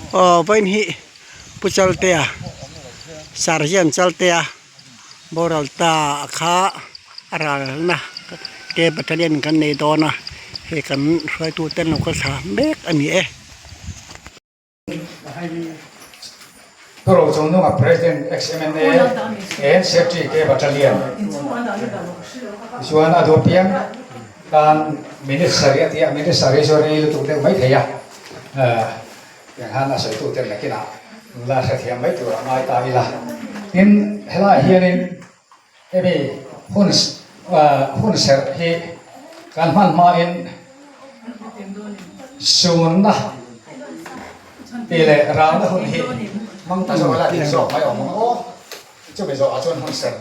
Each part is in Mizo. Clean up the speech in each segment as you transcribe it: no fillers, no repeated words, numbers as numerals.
Aw vawiin hi Pu Chaltea Sergeant Chaltea boral ta kha a ralna te battalion kan nei dawn a hei kan hruaitu te an lo kal thla mek a ni e. Pu Rochungnunga President ex-MNA and Secretary K Battalion chuan a duh piang tan minute sarih a ti a, minute sarih chu rei lutuk deuh mai thei a, tiang khan a sawitu ten nakinah la hrethiam mai tur a ngai ta ila. Tin, helaiah hianin hemi hun hun serh hi kan hman hmain sunna tih leh ralna hun hi hmang ta zawk ila tih zawk mai awm ang aw. Chumi zawhah chuan hun serh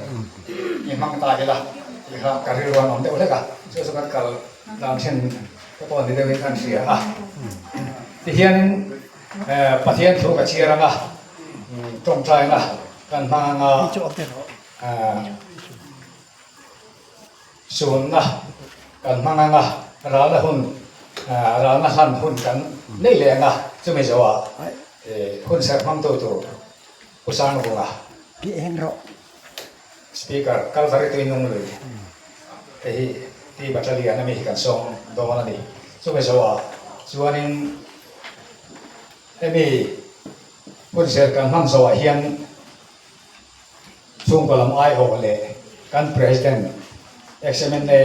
i hmang ta ila tih kha ka rilru an awm deuh hlek a, chu chu kan kal dan thin te pawh ni deuhin kan hria a. Tihianin Pathian thu ka chhiar ang a, tawngtaina kan hmang ang a, sunna kan hmang ang a, ralna hun, ralna hlan hun kan nei leh ang a, chumi zawhah hun serh hmangtu tur Pu Sangvunga. Speaker, Kalvari tui nung lui te hi Pi Battalion ami hi kan sawm dawn a ni. Chumi zawhah chuanin hemi hunserh kan hman zawhah hian chhungkaw lam aiawh leh kan President ex-MNA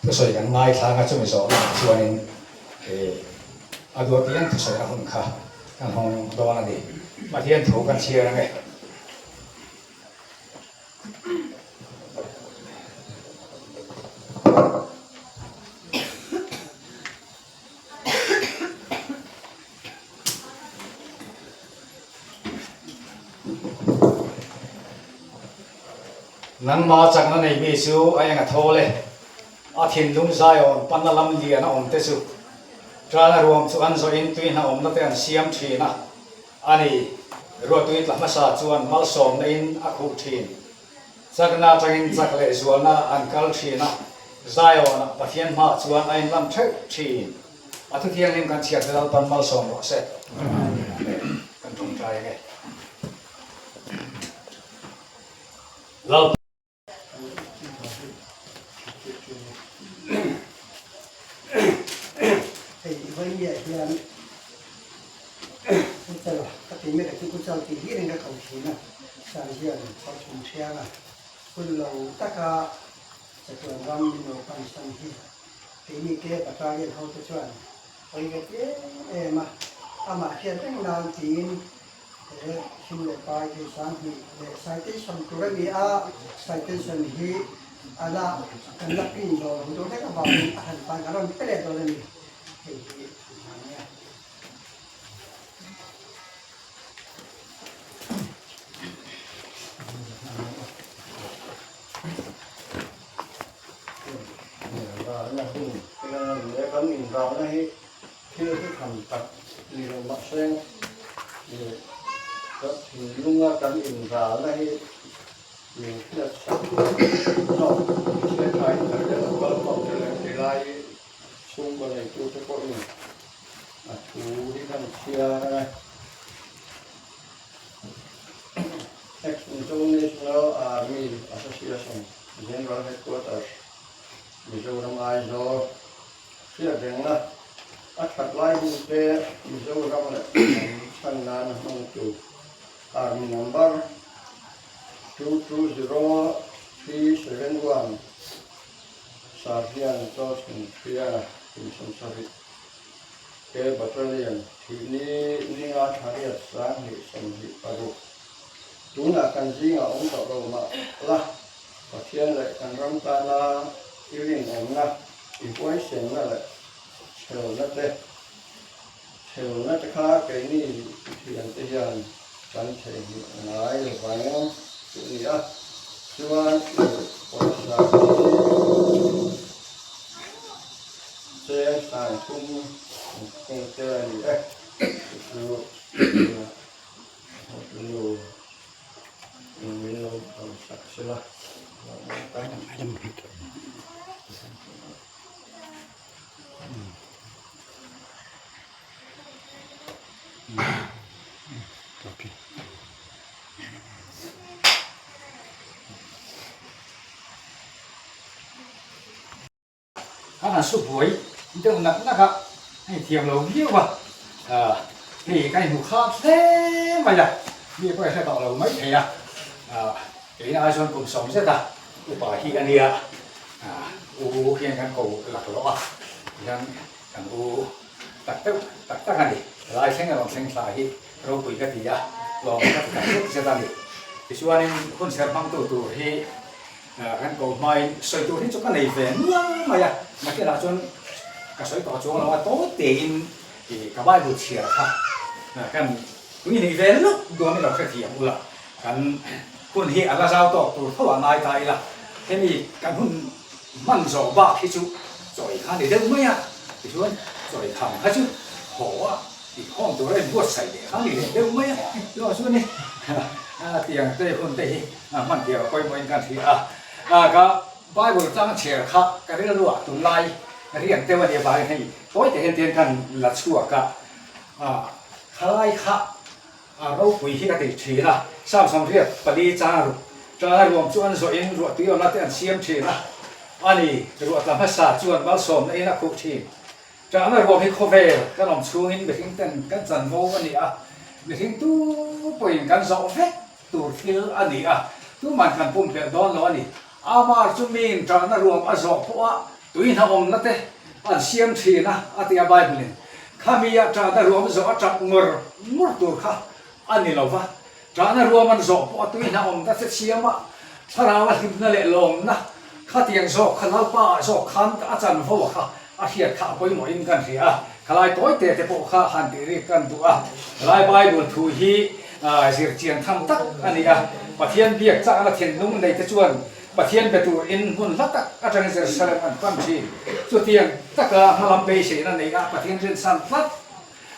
thusawi kan ngaithlang a, chumi zawh lamah chuanin a duatiang thusawi a hun kha kan hawng dawn a ni. Pathian thu kan chhiar ang e. Nangma chakna nei mi chu a eng a thawl e, a thinlung zaiawn panna lam lian a awm te chu Ṭana ruam chu an zawhin tui hna awmna te an siam ṭhin a, a ni. Ruahtui tla hmasa chuan malsawmna in a khuh ṭhin. Chakna aṭangin chak leh zualna an kal ṭhin a, Zion-ah Pathian hmaah chuan a inlam ṭheuh ṭhin. A thu thianghlim kan chhiat te Lalpan malsawm rawh se. Amen. Kan ṭawngṭai ang e. Lalpa. Hei vawiah hian Kuchal ka ti mek a chu Kuchal tih hi reng ka ko thin a, Sir hian chhawchhum thiang a, hun lo taka chatuan ram min lo pansan hi keini ke battalion hote chuan hawi ve em em a, amah hriat reng nan tiin He sum leh pai hi 2000 leh citation tur a ni a, citation hi a la kan la print zawh lo deuh hlek avangin a han pan kan rawn pe leh dawn a ni. Hei hi a ni a. Kan inralna hi Thil hi tham tak ni lo mahse ih ka thinlunga kan inralna hi min hriat sak zawk se tha in ka hria lo kal khawm te leh tilai chhungkaw neitute pawhin a thu hi kan chhiar ang e. Ex-Mizo National Army Association General Headquarters Mizoram Aizawl. Hriatrengna a that lai hun te Mizoram leh hnam chhan nana hmangtu Army number 220371 Sergeant Chawchhun Hriana kum 70 ke Battalion thih ni ninga thariat 2026 tunah kan zingah awm tawh lo mah la Pathian leh kan ram tana i rinawmna I huaisenna leh chhelna te, chhelna te kha keini thiante hian kan theihnghilh ngai lo vang chu a ni a, chuan i pawisa hi cheng 3000 kung te a ni e, chu chu nu min lo sak sela. Kan han su buai deuh nak nak a, a inthiam lo viau a, hei ka inhmu kham hle mai a, mi pawh i hre tawh lo mai thei a, keina ai chuan kum sawm zet a upa hi a nia, u hian kan ko laklawh a, tihian kan u tak deuh tak tak a ni, helai thleng a rawn thleng thla hi ropui ka ti a, lawm ka ti tak zet zet a ni. Tichuanin hun ser hmangtu tur hi Kan ko hmain sawi tur hi chu ka nei ve nual mai a, nakinah chuan ka sawi tawh chuang lo a, tawi tein ka Bible chhiar kha kan tui nei ve lawk dawn ilo hrethiam ula, kan hun hi a la zau tawk tur tho a ngai ta ila, hemi kan hun hman zawh bak hi chu chawi kha a ni deuh mai a, tichuan chawi kham kha chu haw a. Inkhawm tur a inbuatsaih leh kha ni leh deuh mai a, chuvang chuan ni tiang te hun te hi hman thiam a pawimawhin kan hria a, ka Bible chang chher kha ka rilruah tunlai riak deuh a nih avangin hei tawi te hian tiang kan la chhuak a, khalai kha ropui hi ka ti thin a, Samsung riak pali chang ruk tana ruam chu an zawhin ruahtui awmna te an siam thin a, ani ruah tla hmasa chuan malsawmna in a khuh thin. Ṭahna ruang hi khawvel kan awm chhungin mihring ten kan chanvo a ni a, mihring tu pawhin kan zawh vek tur thil a ni a, tuman kan pumpelh dawn lo a ni. Amar chu miin ṭahna ruang a zawh pawha tui hnawmna te an siam ṭhin a, a ti a Bible-in. Khami-a ṭahna ruam zawh a ṭap ngawr ngawr tur kha a ni lo va, Ṭahna ruam an zawh pawh a tui hnawmna te siam a, thlarau a hlimna leh lawmna khatiang zawk kha Lalpa ah zawk khan a chanvo a kha a hriat kha a pawimawhin kan hria a, khalai tawi te te pawh kha han tih rik kan duh a, helai Bible thu hi zirchian tham tak a ni a, Pathian biak chakna thinlung nei te chuan Pathian be tur in hmun hla tak atangin Jerusalem an pan thin, chutiang taka hmalam beiseina nei a Pathian rinsan tlat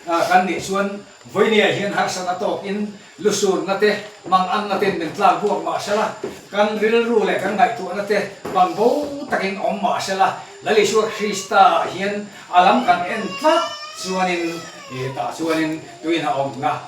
Kan nih chuan vawinia hian harsatna tawkin lusunna te, manganna ten min tlak buak mah sela, kan rilru leh kan ngaihtuahna te bang bo takin awm mah sela, Lal Isua Krista hian a lam kan en tlat chuanin tah chuanin tuina awmna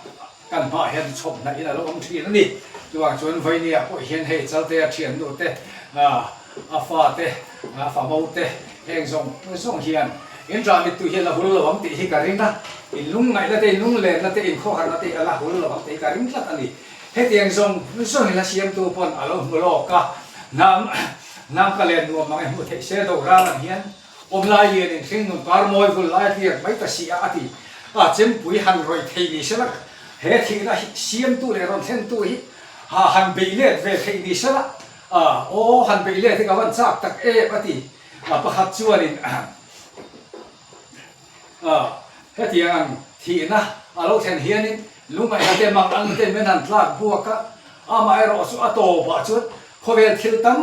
kan hmaah hian chhawp hnaih in a lo awm thin a ni. Chuvang chuan vawinia pawh hian hei Chaltea thiannu te, a fa te, a fa mo te heng zawng zawng hian in rah mittu hi a la hul lo ang tih hi ka ring a, in lungngaihna te, in lunglenna te, in khawharna te hi a la hul lo ang tih hi ka ring tlat a ni. Hetiang zawng zawng hi la siamtu pawn a lo hmu lawk a, hnam hnam ka len nuam ang e hmuh theih se do ral ang hian awm lai lian in hringnun par mawi vul lai a tliak mai ta si a a ti. A chempui han rawih theih ni sela he thihna hi siamtu leh rawn thlentu hi han bei let ve theih ni sela A, aw han beih let hi ka van chak tak em a ti. A, pakhat chuanin a, hetiang ang thihna a lo thlen hianin lungaihna te mang ang te min han tlak buak a, amaherawh chu a tawpah chuan khawvel thil tam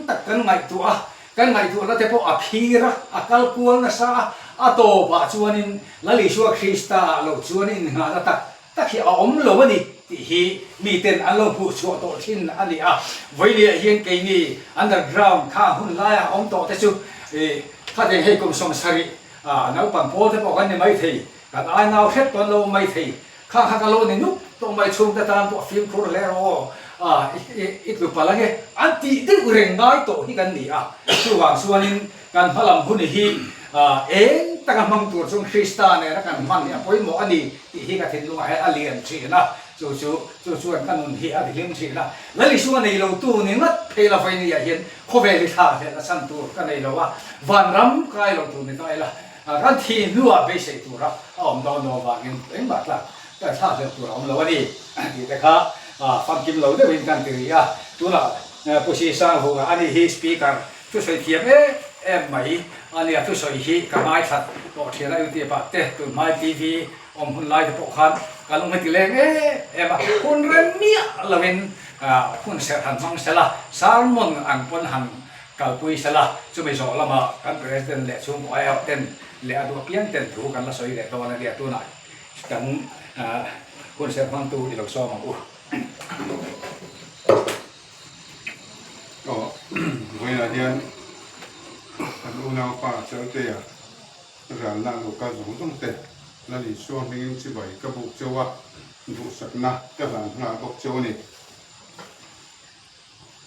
tak kan ngaihtuah a, kan ngaihtuahna te pawh a phir a, a kal kual nasa a, a tawpah chuanin Lal Isua Krista ah lo chuan innghahna tak tak hi a awm lo a ni tih hi miten an lo hmuh chhuah tawh thin a ni a. Vawilia hian keini underground kha hun laia awm tawh te chu khateng hei kum 70 naupang pawl te pawh kan ni mai thei, kan ai nau hret pawh an lo awm mai thei, kha kha ka lo ni nuk tawh mai chhungte tan pawh fimkhur hle rawh aw, i tlu palh ange an tih deuh reng ngai tawh hi kan ni a. Chuvang chuanin Kan hmalam hun hi eng taka hmang tur chuan Krista nena kan hman hi a pawimawh a ni tih hi ka thinlungah hian a lian thin a, chu chu chu chuan ka nun hi a tihlim thin a. Lal Isua nei lo tu ni ngat phei la vawinia hian khawvel hi thla hlelh a chhan tur ka nei lo a, vanram kai lo tur ni ta ila kan thih hnuah beisei tura a awm dawn lo avangin engmah tlak thla hlelh tur a awm lo a ni tih te kha famkim lo deuhin kan ti rih a. Tunah Pu Sisangvunga a ni hi Speaker Thusawi thiam em em mai a nia, thusawi hi ka ngaithla tawh thian a YouTube ah te tunhmai TV awm hun lai te pawh khan ka lung hi ti leng em em a, hun rem miah loin hun serh han hmang sela, sermon ang pawn han kalpui sela, chumi zawh lamah kan President leh chhungkaw aiawh ten leh a duh apiang ten thu kan la sawi leh dawn a nia, tunah kan hun serh hmangtu i lo sawm ang u. Aw vawiinah hian kan unaupa Cheltea ralna lo kal zawng zawng te Lal Isua hmingin chibai ka buk cheu a. Duhsakna ka hlan nghal bawk cheu a ni.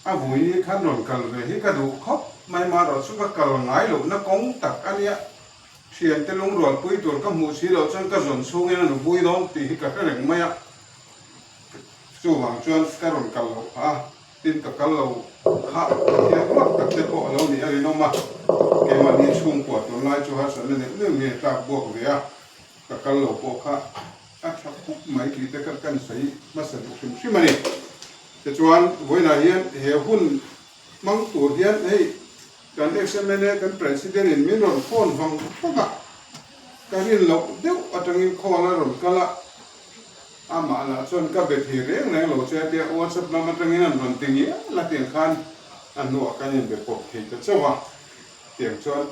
A vui khan rawn kal ve hi ka duh khawp mai marawh chu ka kal ngai lohna kawng tak a nia. Thiante lungrualpui tur ka hmuh si loh chuan ka zawn chhungin a nupui dawn tih hi ka hre reng mai a. Chuvang chuan ka rawn kal loh phah a, tin ka kal lo kha thiam ruat tak te pawh a lo nih a rinawm a. Keimahni chhungkua tunlai chu harsatna neuh neuh nge tlak buak ve a, ka kal lo pawh kha a tha khawp mai tih te kha kan sawi hmasa duh hrim hrim a ni. Tichuan vawiinah hian he hun hmang tur hian hei Kan ex-MLA kan President in min rawn phone vang vang a, ka rin loh deuh atangin call a rawn kal a, amah lah chuan ka be thei reng reng lo che a tia WhatsApp lam atangin an rawn ti ngial a tiang khan a hnuah kan inbe pawp thei ta chauh a, tiang chuan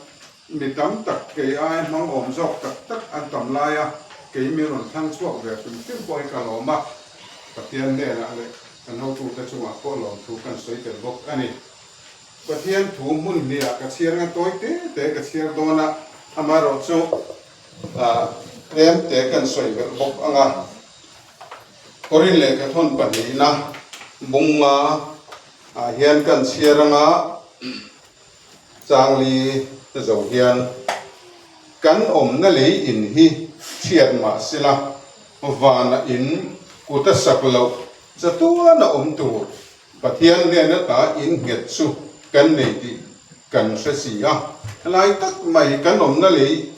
mi tam tak kei ai hmang awm zawk tak tak an tam lai a, kei min rawn thlang chhuak ve hrim hrim pawh hi ka lawm a, Pathian hnenah leh kan hotute chungah pawh lawmthu kan sawi tel bawk a ni. Pathian thu hmun hniah ka chhiar nga tawi te te ka chhiar dawn a, amaherawh chu tlem te kan sawi belh bawk ang a. Korin lehkhathawn pahnihna bunga ah hian kan chhiar ang a, Changli zo hian kan awmna lei in hi chhiat mah sela vana in kut a sak loh chatuan a awm tur Pathian hnena ta innghet chu kan nei tih kan hre si a. Helai tak mai kan awmna lei,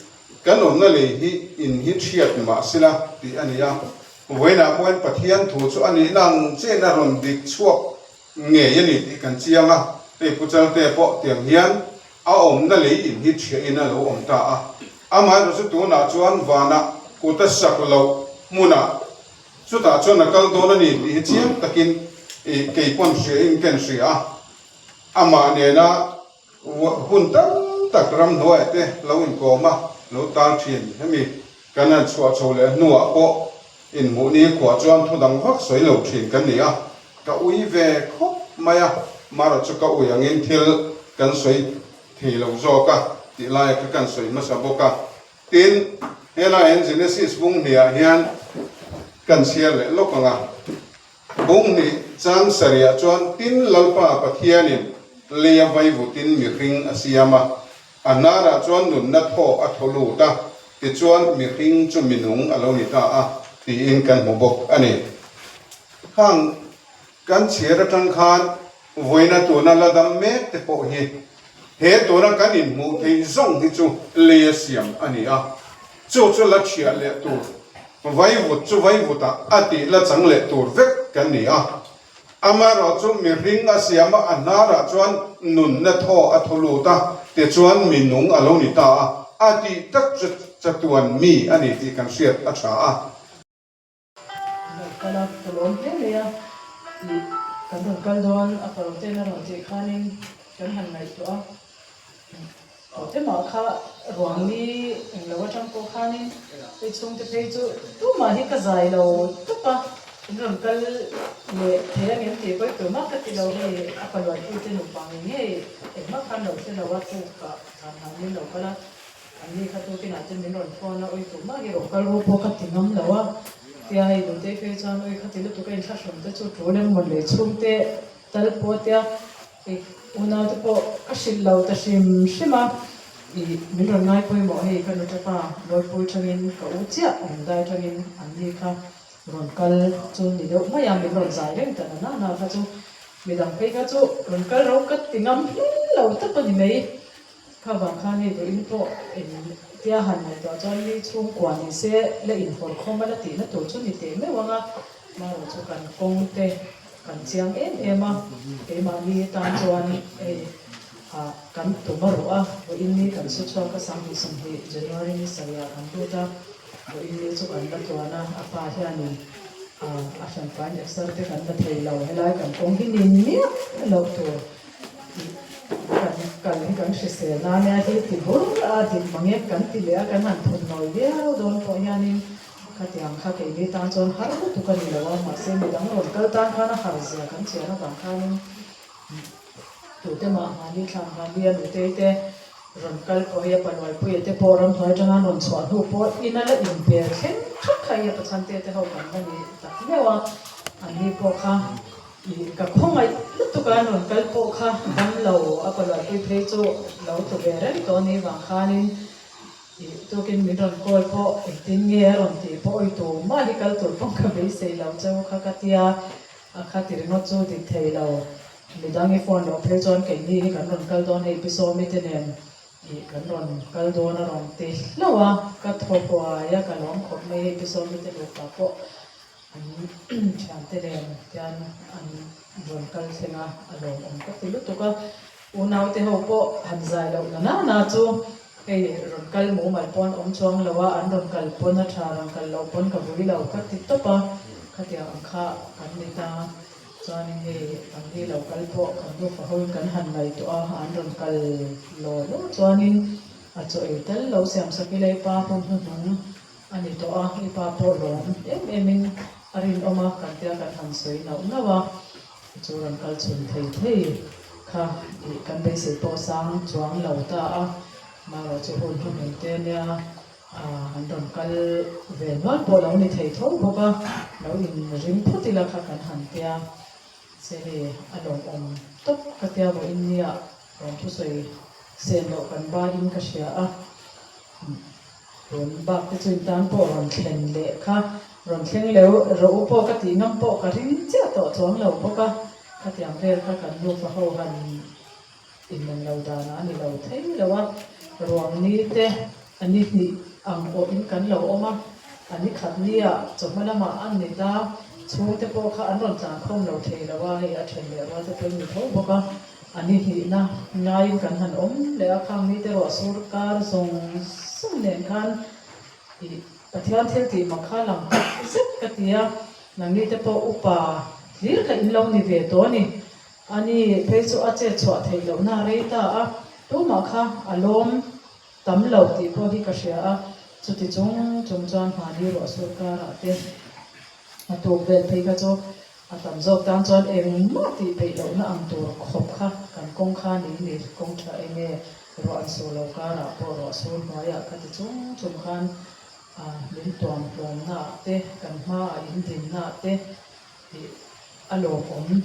kan awmna lei hi in hi thiat mah sela tih a ni a. Vawiinah pawhin Pathian thu chu a nihna ang chiahin a rawn dik chhuak ngei a ni tih kan chiang a. Hei Pu Chalte pawh tiang hian a awmna lei in hi thiahin a lo awm ta a. Amaherawhchu chu tunah chuan vanah kut a sak loh hmunah Chutah chuan a kal dawn a ni tih hi chiang takin kei pawn hria in ken hria a, amah nena hun tam tak ramhnuaiah te lo inkawm a, lo tal thin. Hemi kan han chhuah chho leh hnuah pawh inhmuh ni khuah chuan thu dang vak sawi lo thin kan ni a, ka ui ve khawp mai a, marawh chu ka ui angin thil kan sawi thei lo zawk a tih laia kha kan sawi hmasa bawk a. Tin, helaiah hian Genesis bung hniah hian kan chhiar leh lawk ang a. Bung hnih chang sarihah chuan tin Lalpa Pathianin leia vaivutin mihring a siam a, a hnarah chuan nunna thawk a thaw lut a, tichuan mihring chu minung a lo ni ta a, tiin kan hmu bawk a ni. Khang kan chhiar atang khan Vawiina tuna la dam mek te pawh hi he tuna kan inhmuh theih zawng hi chu lei a siam a ni a, chu chu la thiah leh tur, vaivut chu vaivutah a tih la chang leh tur vek kan ni a. Amaherawh chu mihring a siam a, a hnarah chuan nunna thaw a thaw lut a, tichuan mi nung a lo ni ta a, a tih tak chu chatuan mi a ni tih kan hriat a tha a. Rawn kal a, ka lawm hle mai a, ih kan rawn kal dawn a paroten a rawn tih khanin kan han ngaihtuah a, tawh te mah kha ruang ni eng lo atang pawh khanin hei chhungte phei chu tumah hi ka zai lo tawp a, in rawn kal leh thei angem tih pawi tumah ka ti lo hei a paluaitute nupa ngei ngei engmah khan lo hre lo a tukah zan han min lo kal a. An ni kha tukinah chuan min rawn phone a, ui tumah hi rawn kal ru pawh ka ti ngam lo a, tia hei nutei phei chuan ui kha ti lutuk a inthlahrun te chu tul em mawn leh chhungte tal pawh tia i unau te pawh ka hrilh lo ta hrim hrim a, i min rawn ngai pawimawh hei ka nute pa Lawipui tangin ka u chiah awm dai tangin an ni kha rawn kal chu ni deuh mai a, min rawn zai reng ta na na na kha chu midang phei kha chu rawn kal ro ka ti ngam hlel lo tak a ni mai. Kha vang khan hei vawiin pawh in tia han ngaihtuah chuan mi chhungkua ni se la inhawr khawm a la tihna tur chu ni teh meuh ang a, marawh chu kan kawng te kan chiang em em a, keimahni tan chuan hei ah kan tum a ruh a, vawiin ni kan su chhuak a 2020 January ni sarihah kan lut a, vawiin ni chu kan la tluan a, a pa hianin ah a hranpain exer te kan la thei lo, helai kan kawng hi ni miah loh tur. Kan kal hi kan hrisel na nia hi ti bur a dik mange kan ti leh a kan han thun nawi viau dawn pawh hianin khatiang kha keini tan chuan har lutuk a ni lo a mahse midang rawn kal tan khan a har zia kan chian avang khanin tute mah mahni thlam mahni a nutei te. Rawn kal pawh hi a paluaipuia te pawh ramhnuai atanga an rawn chhuah hnu pawh in a la inbel thleng thak kha i a pachhante te ho kan la ni tak meuh a, an ni pawh kha i ka khawngaih lutuk a an rawn kal pawh kha damlo a paluaipui phei chu lo tlu ve reng tawh a nih vang khanin i tukin min rawn call pawh engtin nge a rawn tih pawh awi tumah hi kal tur pawh ka beisei lo cheu kha ka tia a kha ti ringawt chu dik thei lo. Midang i phone loh phei chuan keini hi kan rawn kal dawn hei Pi Sawmi te nen ih kan rawn kal dawn a rawn ti hlauh a, ka thaw huai a, ka lawm khawp mai hei Pi Sawmi te nupa pawh an thiante nen hian an rawn kal thleng a, a lawmawm ka ti lutuk a, unaute ho pawh han zai loh na na na chu hei rawn kal mumal pawn awm chuang lo a, an rawn kal pawn a tha rawn kal loh pawn ka vui lo ka ti tawp a, khatiang ang kha kan ni ta. Chuanin hei an ni lo kal pawh kan nufa hoin kan han ngaihtuah a, an rawn kal law law chuanin a chaw ei tal lo siam sak ila i pa hun hnuhnung a ni tawh a, i pa pawh lawm em emin a rinawm a kan tia kan han sawi nauh nauh a, chu rawn kal chhun thei thei kha ih kan beisei pawh sang chuang lo ta a, marawh chu hun hnuhnung te nia. An rawn kal ve nual pawh lo ni thei tho bawk a, lo inring phawt ila kha kan han tia che hei a lawmawm tawp ka tia vawiin nia rawn thusawi sen loh kan bain ka hria a, tun bak te chu in tan pawh rawn thlen leh kha rawn thleng leu rawh u pawh ka tih ngam pawh ka ring chiah tawh chuang lo bawk a, khatiang vel kha kan nufa ho han Inlan lo danah a ni lo thei lo a, ruang ni te a ni hnih ang awhin kan lo awm a, a ni khat nia chawhma lamah an ni ta, chhungte pawh kha an rawn tlan khawm lo thei lo a, hei a then leh rual te pawhin ni tho bawk a, a ni hnihna ngaiin kan han awm leh a, khang ni te ruah sur kar zawng zawng nen khan ih Pathian thil tih mak kha lang tak zet ka ti a, nangni te pawh upa hlir kha in lo ni ve tawh a ni. Ani phei chu a chet chhuah theih lohna a rei ta a, tumah kha a lawm tam lo tih pawh hi ka hria a, chuti chung chung chuan hmani ruah sur karah te a tuk vel phei kha chu a tam zawk tan chuan engmah tih peih lohna ang tur khawp kha kan kawng kha ni ni kawng tha eng nge ruah an sur lo karah pawh ruah sur hnuaiah kha ti chung chung khan min tuam hlawmnaah te kan hmaah in dinnaah te Tih a lawmawm.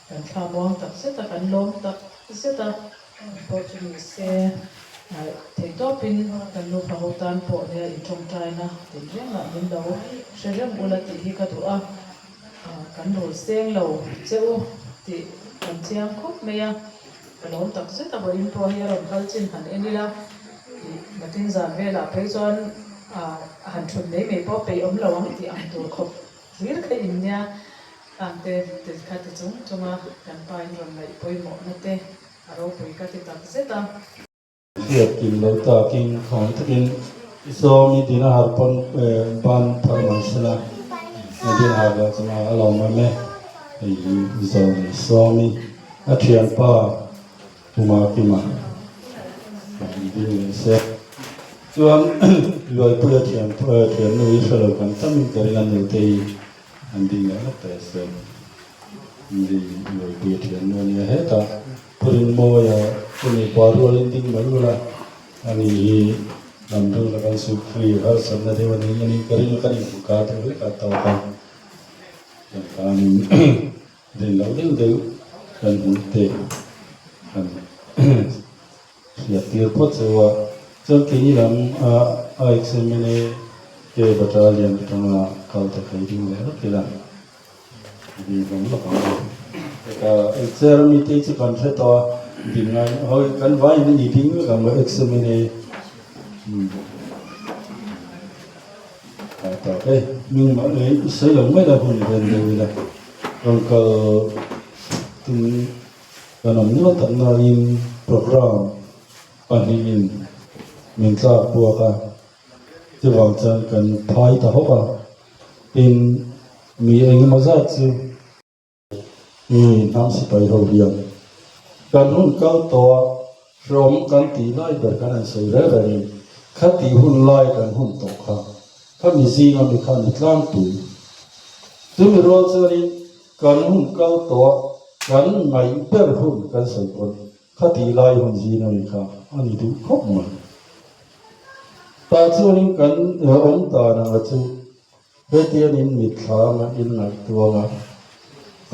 Kan thla muang tak zet a, kan lawm tak zet a. Kan pawh chu ni se, theih tawpin kan nupa ho tan pawh nia intawngtaina tinrengah min lo hre reng ula tih hi ka duh a. Kan rul seng lo che u tih kan chiang khawp mai a. Ka lawm tak zet a, vawiin pawh hi a rawn kal chin han en ila tih nakin zan velah phei chuan han thut mai mai pawh peih awm lo ang tih ang tur khawp. Hlir kha in nia tangte te kha ti chung chung a, kan pa in rawn ngaih pawimawhna te a ropui ka ti tak zet a. Hriat kim lo takin khawng takin i sawm i din a har pawn ban phar mai sela a din har loh chuan a lawm em e hei hi zawn i sawm i a thianpa Puma Kima an ding leh se chuan Luaipuia thiam thiamnu hi hre lo kan tamin ka ring a nute hi an ding leh lawk teh se ni Luaipuia thiamnu a nia hetah Purinmawia chu nupa rualin ding mai ula ani hi lamdung la kan suk free harsatna deuh a ni a nih ka ring a kan inhmu kar deuh hlek a tawk a chuan khanin Rin loh deuh deuh kan hmuh te kan hriat tir phawt cheu a, chuan keini lam a AXMNA te battalion atanga kal ta thei ding leh vek ila ding hlawm lawk ang a. Heta chair ami te chu kan hre tawh a, ding ngai hawi kan vaiin a ni ding vek ang AXMNA umm. Tah tak e, ming mah leh i sawi lo mai la hun ven deuh ila rawn kal tum kan awm nual tak nain program pahnihin min tlak buak a, chuvang chuan kan phai ta hawk a, tin mi engemaw zat chu. Mi hnam sipai ho hian kan hun kal tawh a hrawm kan tih lai ber kan han sawi reng rengin khati hun lai kan hun tawh kha khami zinga mi kha ni tlangpui. Chumi rual chuanin kan hun kal tawh a kan ngaih ber hun kan sawi pawn. Khatih lai hun zin a ni kha a ni duh khawp mai. Tah chuanin kan awm dan anga chu hetian in mitthla anga in ngaihtuang a,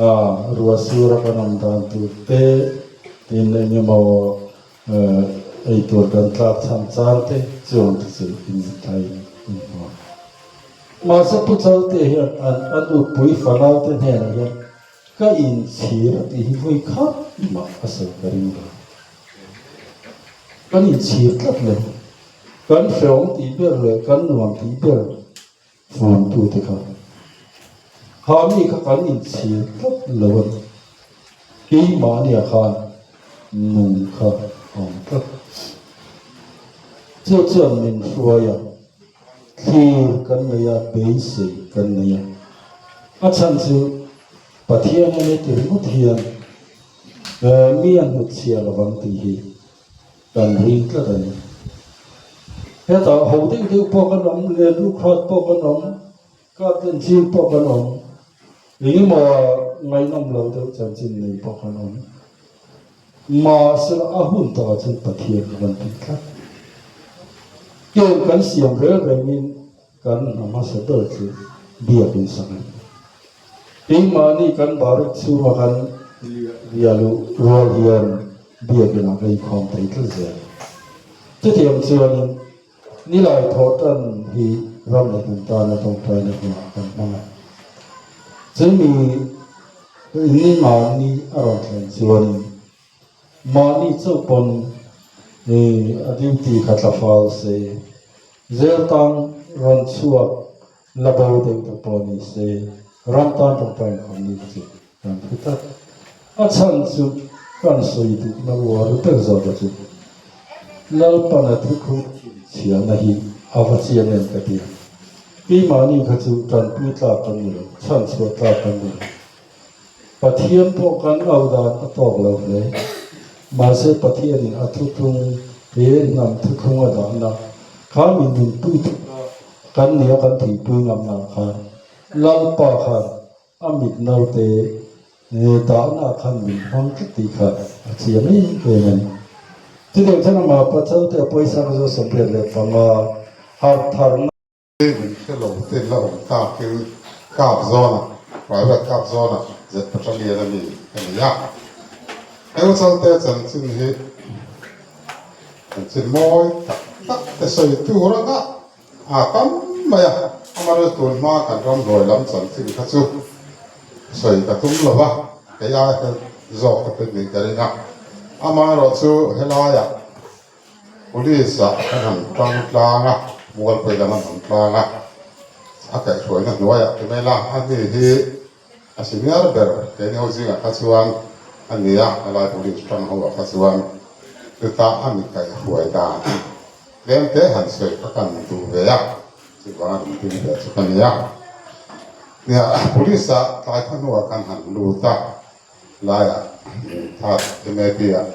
a ruah sur a kan awm dan tur te, tin engemaw eitur kan tlak chhan chang te chuang te chu in mitthla in in hmu a. Mahse Pu Chalte hian an a nupui fanau te hnenah hian Ka inchhir a tih hi vawi khat mah a sawi ka ring lo. Kan inchhir tlat lo. Kan hreawm tih ber leh kan nuam tih ber funtute kha kha mi kha kan inchhir tlat lo a ni. Keimahnia khan nung kha a awm tlat. Chu chuan min hruai a. Thlir kan nei a, beisei kan nei a. A chhan chu Pathian a ni ti ringawt hian mi a hnutchhiah lovang tih hi kan ring tlat a ni. Hetah ho deuh deuh pawh kan awm, lenlukhrat pawh kan awm, kap den ching pawh kan awm, engemaw ngaihnawm lo deuh chanchin nei pawh kan awm. Mahsela a hun takah chuan Pathian kha kan tih tlat. Kem kan siam rel rengin kan hna hmasa ber chu biakin sak a ni. Keimahni kan barek chhunga kan ria luh rual hian biakin ah ka inkhawm thei tlat zel. Chutiang chuanin Nilai thawhtan hi ram leh hnam tana tawngtaina hunah kan hmang a. Chumi ni mahni a rawn thlen chuanin mahni chauh pawn a duty kha tla fal se, zel tang rawn chhuak la bo deuh te pawh ni se, ram tan tawngtai inkhawm ni kha chu kan phu tlat. A chhan chu kan sawi duhna uar ber zawk a chu Lalpana thukhu chhiahna hi a va chiang em ka ti a. Keimahni kha chu tanpui tlak kan ni lo, chhan chhuah tlak kan ni lo. Pathian pawh kan au dan a tawk lo hle. Mahse Pathianin a thuthlung he hnam thuthlung a dahna kha mi nunpui thuka kan nia kan thihpui ngamna khan Lalpa khan A mit naute dahna khan min hmang tlat tih kha a chiang em em a ni. Chutiang chuan amah Pachalte a pawisa kha chu 85 harh tharna. Min hre lo te la awm takin kap zawna private kap zawna zet Battalion a mi ka ni a. He Chanchin hi chanchin mawi tak tak te sawi tur anga A tam mai a, amaherawhchu tun hma kan ram hnuai lam chanchin kha chu sawi ka tum lo va, kei aia hre zawk te pawh nih ka ring a. Amaherawhchu helaiah Police ah kan han tang tlang a, Mualpui lam an han tlang a, a kaihhruaina hnuaiah ti mai la, a ni hi a senior ber keini ho zingah kha chuan a ni a, helai Police tang ho ah kha chuan chutah a mi kaihhruai dan. Tlem te han sawi kha kan duh ve a, chuvang a rawn ding ve chu ka nia. Nia, police ah tlai khaw hnuah kan han lut a, laiah third MAP ah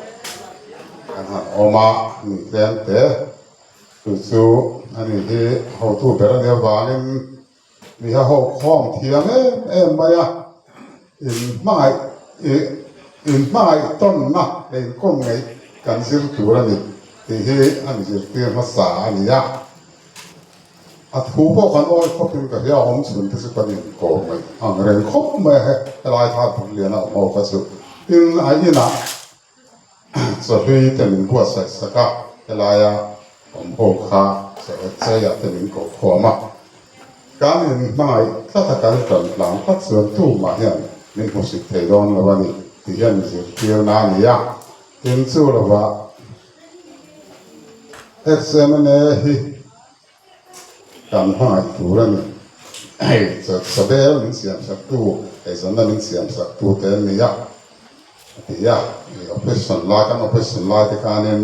kan han awm a, ni tlem te chu chu ani hi hotu ber a nih avangin Mi ha ho khawm thiam em em mai a, in hmangaih ih in hmangaih tawnna leh inkawm ngeih kan zir tur a ni tih hi an zirtir hmasa a ni a. A thu pawh kan awi khawpin ka hria awm chhun te chu kan inkawm ngaih ang reng khawp mai a, helai thar bul lian a awm ho kha chu tin a inah Chawhlui te min buatsaih sak a, helaia awm ho kha cheiah te min koh khawm a. Kan inhmangaih tlat a, kan tan tlang tlat chuan tumah hian min hmusit thei dawn lo a ni tih hian zirtirna a ni a. Tin chu lovah XMNA hi Kan hmangaih tur a ni. Hei Sabel min siam sak tu, hei zanna min siam sak tu te an ni a, a ti a. Opposition lai, kan opposition lai te khanin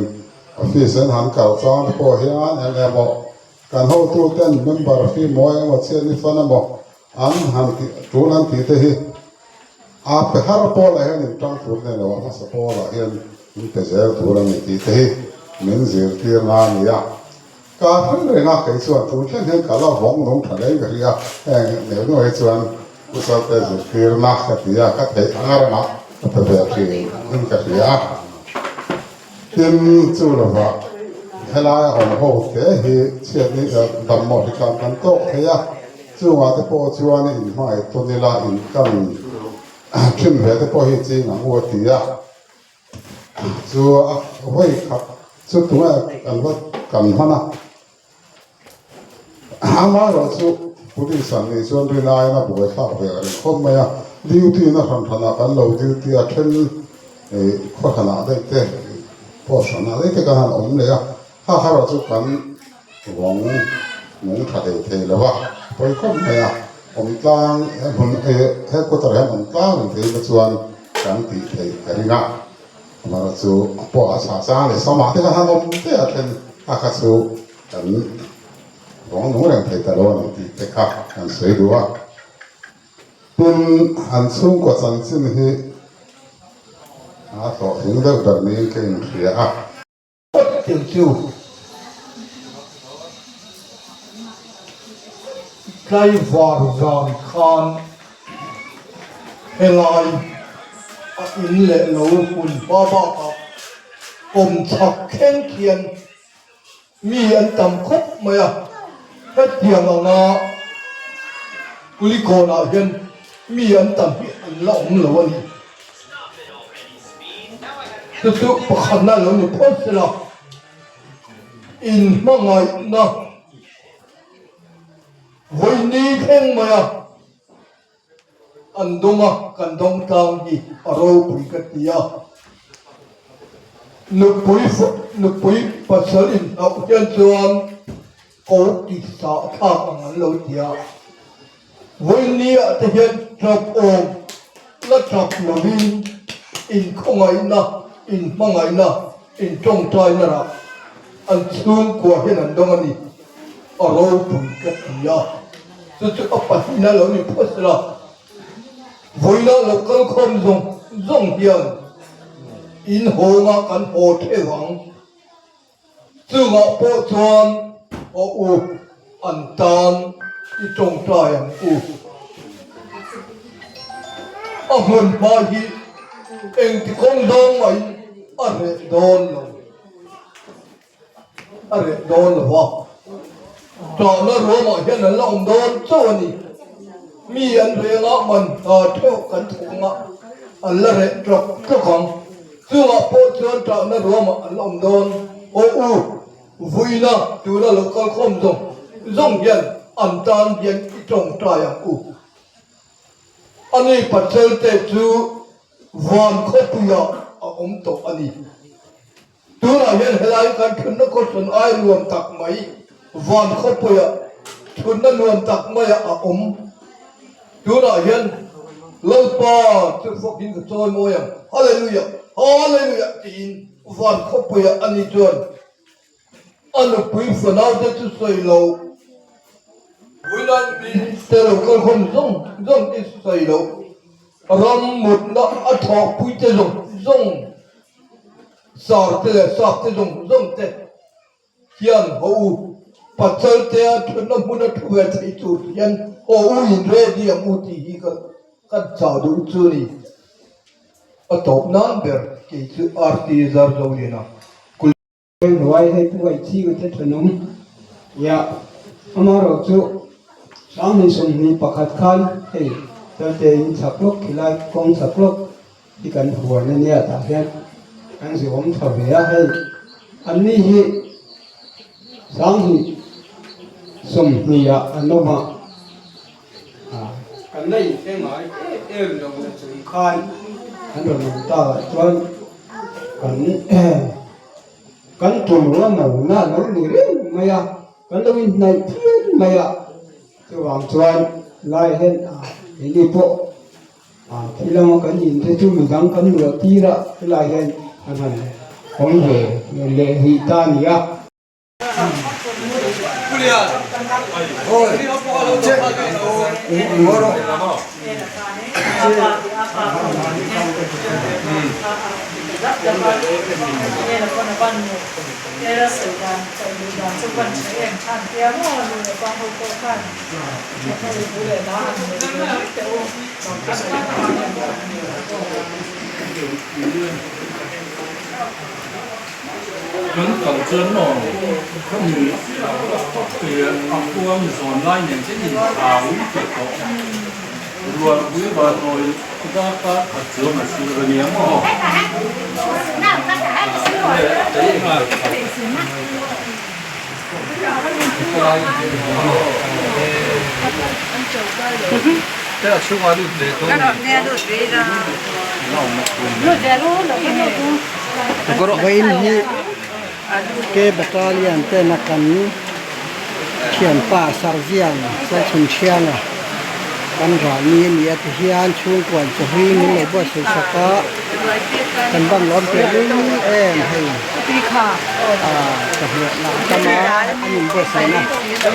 office an han kal chang te pawh hian eng emaw kan hotu ten member fee mawi emaw chhiatni fan emaw an han tih tul an tih te hi a pe har pawlah hian in tang tur nei lo a, hmasa pawlah hian min pe zel tur a ni tih te hi min zirtir na a ni a. Ka hre reng a, kei chuan tun thleng hian ka la vawng nung tha hle ka hria, heng neuh neuh hi chuan Pu Salte zirtirna ka ti a, ka theih anga ramah ka pe ve thin in ka hria a. Tin, chu lovah helaia awm ho te hi chhiatni dammaw hritlan kan tawk thei a, chungah te pawh chuan inhmangaih tawn ila inkan thin ve te pawh hi ching ang u a ti a. Chu a vawi khat chu tunge kan va kan hman a. Amaherawh chu police an nih chuan rin aiin a buai thlak ve reng khawp mai a, duty na hran hranah kan lo duty a, then khaw hranah daih te post hranah daih te kan han awm leh a, kha kha erawh chu kan vawng nung tha thei thei lo a, pawi khawp mai a, awm tlang he hmun headquarter hian awm tlang reng thei ila chuan kan tih theih ka ring a. Amaherawh chu pawh a chhah chang leh samah te kha han awm te a then a kha chu kan vawng nung reng thei ta lo a ni tih te kha kan sawi duh a. Tin, an chhungkaw chanchin hi a hlawhtling deuh ber niin ka inhria a. Phawt chu tlaivar zan khan helai a in leh lo hun hma bakah kawm chhak thleng khian mi an tam khawp mai a, hetiang anga Kulikawnah hian mi an tam hi an la awm lo a ni. Chu chu pakhatna lo ni phawt sela, inhmangaihna vawi thleng mai a, an dawng a, kan dawng tlang hi a ropui ka ti a. Nupui nupui pasal inhlauh hian chuan ko ti sah thlak ang an lo ti a. Vawinia te hian tap awm la tap lovin inkhawngaihna, inhmangaihna, intawngtaina rah an chhungkua hian an dawng a ni. A ropui ka ti a, chu chu a pahnihna lo ni phawt sela, vawiina lo kal khawm zawng zawng hian inhawnga kan haw theuh ang. Chungah pawh chuan aw u, an tan i tawngtai ang u. A hmun hma hi engti kawng zawng mahin a reh dawn lo, a reh dawn lo a. Ṭahna ruamah hian an la awm dawn chauh a ni. Mi an reng a, man hna theuh kan thawk ang a, an la reh ṭawk ṭawk ang. Chungah pawh chuan ṭahna ruamah an la awm dawn. Aw u, vuina tuna lo kal khawm zawng zawng hian an tan hian i ṭawngṭai ang u. Ani Pachelte chu van khawpuiah a awm tawh a ni. Tunah hian helai kan thunna khawchhun ai nuam tak mai, van khawpuia thunna nuam tak maiah a awm. Tunah hian Lalpa chu fakin ka chawi mawi ang, Hallelujah, Hallelujah tiin van khawpuia ani chuan a nupui fanaute chu sawi lo, te lo kalkhawm zawng zawng te sawi lo, ram mutna a thawkpuite zawng zawng. Sar te leh sap te zawng zawng te hian haw u, Pachal te a thutna hmun a thu ve thei tur hian haw u in ready ang u tih hi ka kan chah duh chu a ni. A tawp nan ber kei chu RT Zarzoliana. Hnuai hei pu ai chi te thenawm ia amaherawh chu sanghnih 21 khan hei Chalte in chhak lawk khilai kawng chhak lawk hi kan huan ania tah hian kan zir awm tha ve a hei anni hi 2020 ah an awm a kan la inhre ngai em em lo na chung khan an rawn awm ta ah chuan kan Kan tum a no na lo ni reng mai a, kan lo inhnaih phian mai a, chuvang chuan lai hian keini pawh thil anga kan in te chu midang kan luah tir a, helai hian kan han awm ve leh rih ta a ni a. Kan kal chuan maw khami a khuam zawn lai nen chuan inthau tih tawh rualpui vannawi darkar khat chuang a sir a nia maw. Vawiin hi K Battalion tena kan thianpa Sarzian Chuanchhun Thianga kan rah ni a ni a ti hian chhungkuan chawhlui min lo buatsaih sak a kan ban lawm teh lul em hei ah chawhmeh lah a tam a an inbuatsaihna a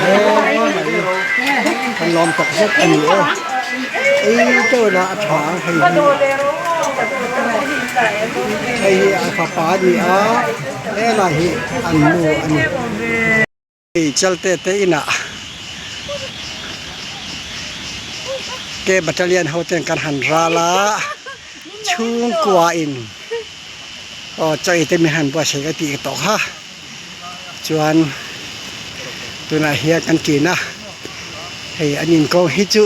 hle mai kan lawm tak zet a ni e ei teuh lah a tha ang hei hi hei hi a fapa a ni a helai hi an nu a ni. Hei Chalte te inah K Battalion ho ten kan han ral a chhungkua in aw chaw ei te min han buatsaih ka tih tawh kha chuan tunah hian kan ṭin a hei an inkawng hi chu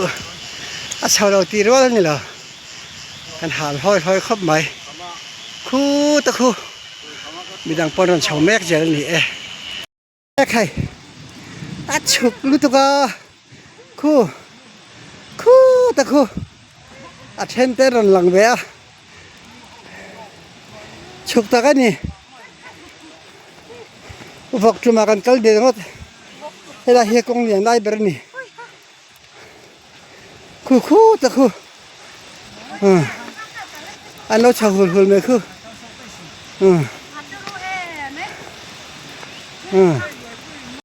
a chho lo tih rual a ni lo kan hal hawi hawi khawp mai khuta khu midang pawh an rawn chho mek zel a ni e. Hei a chhuk lutuk a khu khut a khu a then te rawn lang ve a chhuk tak a ni vawk tumah kan kal ve ngawt helai hi kawng lian lai ber a ni khu khut a khu an lo chho hul hul mai khu.